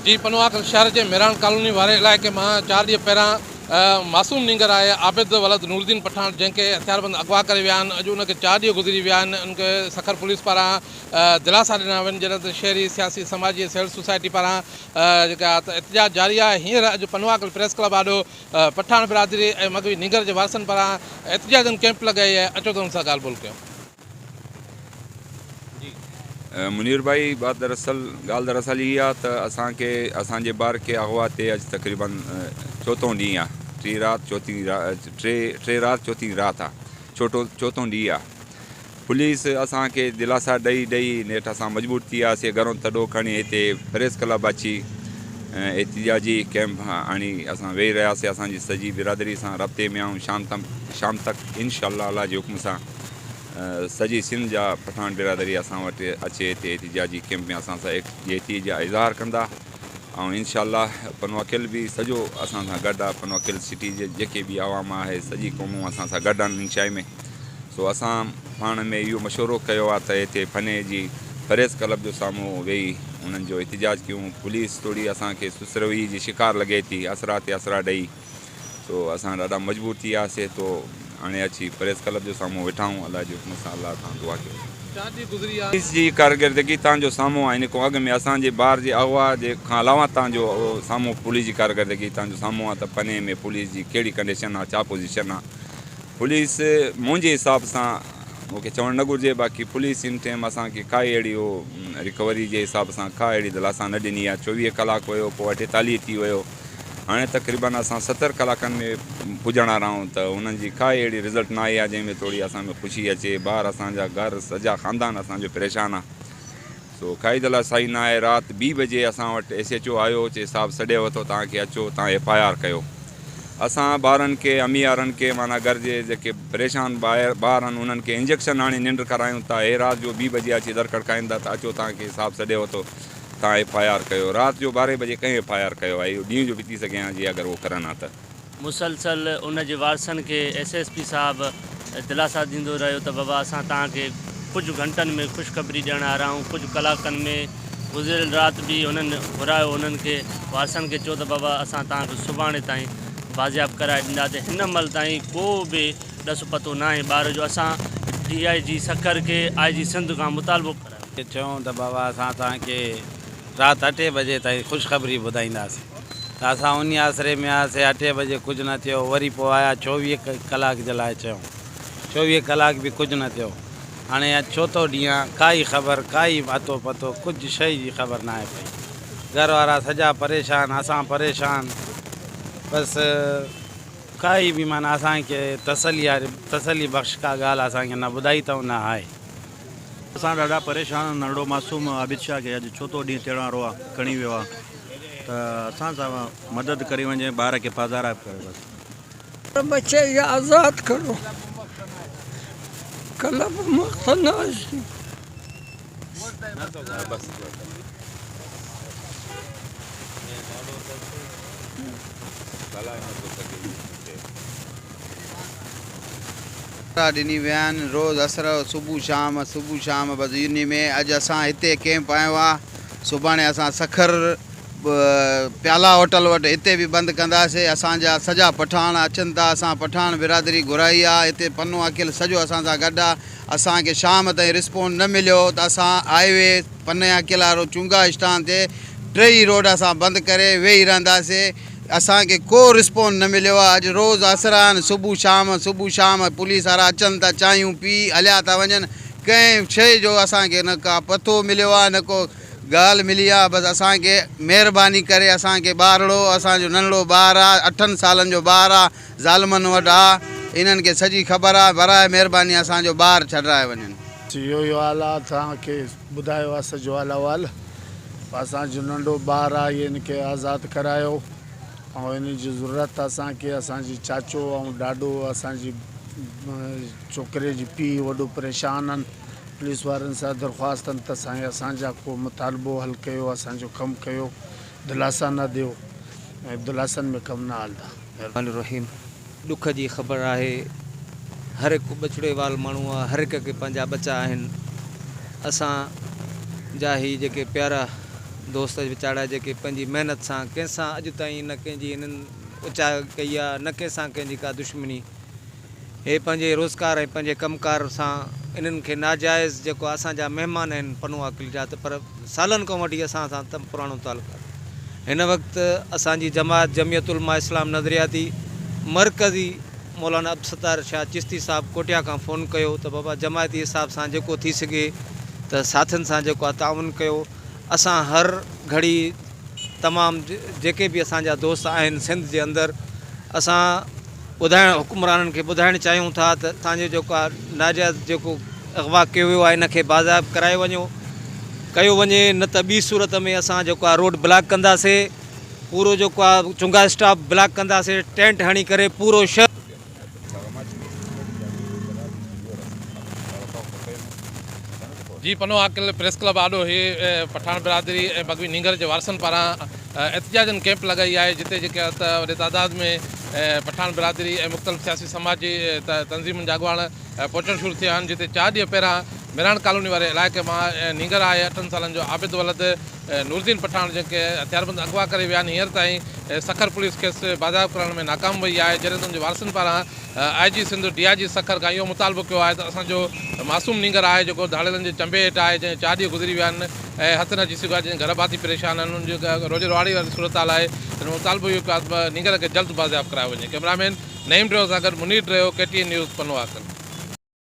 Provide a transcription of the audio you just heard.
جي پنوعاقل شهر جي ميراڻ ڪالوني واري علائقي مان چار ڏينهن پهريان معصوم نينگر آهي عابد ولد نورالدين پٺاڻ جنهن کي هٿياربند اغوا ڪري ويا آهن اڄ ان کي چار ڏينهن گذري ويا آهن ان کي سکر پوليس پاران دلاسا ڏنا ويا آهن جڏهن ته شهري سياسي سماجي ۽ سول سوسائٽي پاران جيڪا احتجاج جاري آهي هينئر اڄ پنوعاقل پريس ڪلب آڏو پٺاڻ برادري ۽ مغوي نينگر جي وارثن پاران احتجاجن ڪئمپ لڳائي آهي اچو ته ان سان ڳالهه ٻولهه ڪيون. منير ڀائي بات دراصل ڳالهه دراصل هي آ ته اسان کي اسان جي ٻار کي اغوا تي اڄ تقريبن چوٿون ڏينهن آ ٽي رات چوٿين ٽي ٽي رات چوٿين رات آ ڇوٽو چوٿون ڏينهن آ پوليس اسان کي دلاسا ڏئي ڏئي نيٺ اسان مجبور ٿي وياسي گهرون تڏو کڻي هتي پريس ڪلب اچي احتجاجي ڪئمپ هڻي اسان ويهي رهياسي اسان جي سڄي برادري سان رابطي ۾ آهيون شام تم شام تڪ انشاء الله الله جي حڪم سان سڄي سنڌ جا پٺاڻ برادري اسان وٽ اچي هتي احتجاجي ڪئمپ ۾ اسان سان يڪجهتي جا اظهار ڪندا ۽ انشاء الله پنوعاقل به سڄو اسان سان گڏ آهي پنوعاقل سٽي جي جيڪي به عوام آهي سڄي قومون اسان سان گڏ آهن انشاء ۾ سو اسان پاڻ ۾ اهو مشورو ڪيو آهي ته هتي پني جي پريس ڪلب جو سامهون ويهي انهن جو احتجاج ڪيون پوليس توڙي اسان کي سست روي جي شڪار لڳي ٿي اسرا تي اسرا ڏئي سو اسان ڏاڍا مجبور ٿي وياسي تو هاڻي اچي پريس ڪلب جو سامهون ويٺا آهيون الله جي حڪم سان الله کان دعا ڪيو. پوليس جي ڪارڪردگي تان جو سامهون آهي ان کان اڳ ۾ اسان جي ٻار جي اغوا جي کان علاوه تان جو سامهون پوليس جي ڪارڪردگي تان جو سامهون آهي ته پني ۾ پوليس جي ڪهڙي ڪنڊيشن آهي ڇا پوزيشن آهي پوليس منهنجي حساب سان مون کي چوڻ نه گهرجي باقي پوليس ان ٽيم اسان کي ڪائي اهڙي اهو رڪوري جي حساب سان ڪا اهڙي دلاسا نه ڏني آهي 24 ڪلاڪ ويو پوء 48 ٿي ويو هاڻي تقريبن اسان 70 ڪلاڪن ۾ پڄڻ وارا آهيون ته انهن جي ڪائي اهڙي رزلٽ نه آئي آهي جنهن ۾ ٿوري اسان ۾ خوشي اچي ٻار اسان جا گهر سڄا خاندان اسان جو پريشان آهي سو ڪائي دلاسائي نه آهي رات ٻي بجي اسان وٽ ايس ايڇ او آيو چي صاحب سڏي وٺو توهان کي اچو توهان ايف I R ڪيو اسان ٻارن کي اميارن کي معنيٰ گهر جي جيڪي پريشان ٻار آهن انهن کي انجيڪشن هڻي ننڊ ڪرايون ٿا هي رات جو ٻي بجي اچي در کڙڪائين ٿا ته اچو توهان کي صاحب سڏي وٺو توهان ايف I R ڪيو رات جو ٻارهين بجي ڪنهن ايف I R ڪيو آهي اهو ڏينهن جو به ٿي سگهي ها جي اگر اهو ڪرن ها ته. مسلسل ان جي وارثن کي ايس ايس پي صاحب دلاسا ڏيندو رهيو ته بابا اسان توهان کي ڪجهه گهنٽن ۾ خوشخبري ڏيڻ وارا آهيون ڪجهه ڪلاڪن ۾ گذريل رات به هنن گهرايو انهن کي وارثن کي چيو ته بابا اسان توهان کي سڀاڻي تائين بازياب ڪرائي ڏينداسين هن مهل تائين ڪو به ڏس پتو ناهي ٻار جو اسان ڊي I جي سکر کي آء جي سنڌ کان مطالبو چيائون ته بابا اسان توهان کي رات اٺين بجي تائين خوشخبري ٻڌائينداسين ته اسان انهي آسري ۾ هئاسين اٺين بجي ڪجهه نه ٿيو وري پوء آيا 24 ڪلاڪ جي لاء چيائون 24 ڪلاڪ به ڪجهه نه ٿيو هاڻي اڄ چوٿون ڏينهن آ ڪائي خبر ڪائي اتو پتو ڪجهه شيء جي خبر ناهي پئي گهر وارا سڄا پريشان اسان پريشان بس ڪائي به معنيٰ اسان کي تسلي تسلي بخش ڪا ڳالهه اسان کي نه ٻڌائي اٿئون نه آهي. اسان ڏاڍا پريشان آهيون ننڍڙو معصوم عابد شاهه کي اڄ چوٿون ڏينهن ٿيڻ وارو آهي کڻي ويو آهي ته اسان سان مدد ڪري وڃي ٻار کي پازارائپ ڪري بس. بچي کي آزاد ڪرو ڪلهه به مخزن آهي. ڏني ويا آهن روز اسر صبح شام صبح شام بس انهي ۾ اڄ اسان هتي ڪيمپ آيو آ سڀاڻي اسان سکر پيالا هوٽل وٽ هتي به بند ڪنداسي اسان جا سڄا پٺاڻ اچن ٿا اسان پٺاڻ برادري گهرائي آ هتي پنو عاقل سڄو اسان سان گڏ آ اسان کي شام تائين رسپونڊ نه مليو ته اسان هائي وي پني عاقل وارو چونگا اسٽان تي ٽيئي روڊ اسان بند ڪري ويهي رهنداسي اسان کي ڪو رسپونس نه مليو آ اڄ روز اسر آهن صبح شام صبح شام پوليس وارا اچن ٿا چانهيون پي هليا ٿا وڃن ڪنهن شئي جو اسان کي نه ڪا پتو مليو آ نه ڪو ڳالهه ملي آ بس اسان کي مهرباني ڪري اسان کي ٻارڙو اسان جو ننڍڙو ٻار آ اٺن سالن جو ٻار آ ظالمن وٽ آ انهن کي سڄي خبر آ براء مهرباني اسان جو ٻار ڇڏرائي وڃن. اهو ئي حال آ توهان کي ٻڌايو آ سڄو حال احوال. اسان جو ننڍو ٻار آ ان کي آزاد ڪرايو ۽ ان جي ضرورت اسان کي اسان جي چاچو ۽ ڏاڏو اسان جي ڇوڪري جي پيء وڏو پريشان آهن پوليس وارن سان درخواست آهن ته سائين اسان جا ڪو مطالبو حل ڪيو اسان جو ڪم ڪيو دلاسا نه ڏيو ۽ دلاسن ۾ ڪم نه هلندا. الرحمٰن الرحيم ڏک جي خبر آهي هر هڪ ٻچڙي وال ماڻهو آ هر هڪ کي پنهنجا ٻچا آهن اسان جا هي جيڪي پيارا دوست ويچارا جيڪي پنهنجي محنت سان ڪنهن سان اڄ تائين نه ڪنهن جي هنن اچا ڪئي آ نه ڪنهن سان ڪنهن جي ڪا دشمني. هي پنهنجي روزگار ۽ پنهنجي ڪم ڪار سان انهن کي ناجائز جيڪو اسان جا مهمان آهن پنو عاقل جا ته پر سالن کان وٺي اسان سان تم پراڻو تعلق آهي هن وقت اسان جي جماعت جمعيت علماء اسلام نظرياتي مرڪزي مولانا عبدالستار شاهه چشتي صاحب ڪوٽيا کان فون ڪيو ته بابا جماعتي حساب سان جيڪو ٿي سگهي ته ساٿين سان جيڪو آهي تعاون ڪيو اسان هر گهڙي تمام جيڪي به اسان جا دوست آهن سنڌ جي اندر اسان ٻڌائڻ حڪمرانن کي ٻڌائڻ چاهيون ٿا ته اسان جو جيڪو آهي ناجائز جيڪو اغوا ڪيو ويو آهي ان کي بازياب ڪرايو وڃو ڪيو وڃي نه ته ٻي صورت ۾ اسان جيڪو آهي روڊ بلاڪ ڪنداسي پورو جيڪو آهي چونگا اسٽاپ بلاڪ ڪنداسي ٽينٽ هڻي ڪري پورو شهر جي پنو عاقل پريس ڪلب آڏو هي پٺاڻ برادري ۽ مغوي نينگر جي وارثن پاران احتجاجن ڪئمپ لڳائي آهي جتي جيڪي ته وڏي تعداد ۾ پٺاڻ برادري ۽ مختلف سياسي سماجي تنظيمن جا اڳواڻ پهچڻ شروع ٿيا آهن جتي چار ڏينهن پهريان ميراڻ ڪالوني واري علائقي مان نينگر آهي اٺن سالن جو عابد ولد نوردين پٺاڻ جنهن کي هٿياربند اغوا ڪري ويا آهن هينئر تائين سکر پوليس کيس بازياب ڪرائڻ ۾ ناڪام وئي آهي جڏهن ته ان جي وارثن پاران I جي سنڌ ڊي I جي سکر کان اهو مطالبو ڪيو آهي ته اسان جو معصوم نينگر آهي جيڪو ڌاڙيلن جي چنبي هيٺ آهي جنهن چار ڏينهن گذري ويا آهن ۽ هٿ نه اچي سگهيو آهي جنهن گهر ڀاتي پريشان آهن ان جي روڄ رواڙي واري صورتحال آهي تنهن مطالبو اهو ڪيو آهي ته نينگر کي جلد بازياب ڪرايو وڃي ڪئميرا مين نعيم ڊريو سان گڏ Munir Dreyo K T N news Pano Aqil.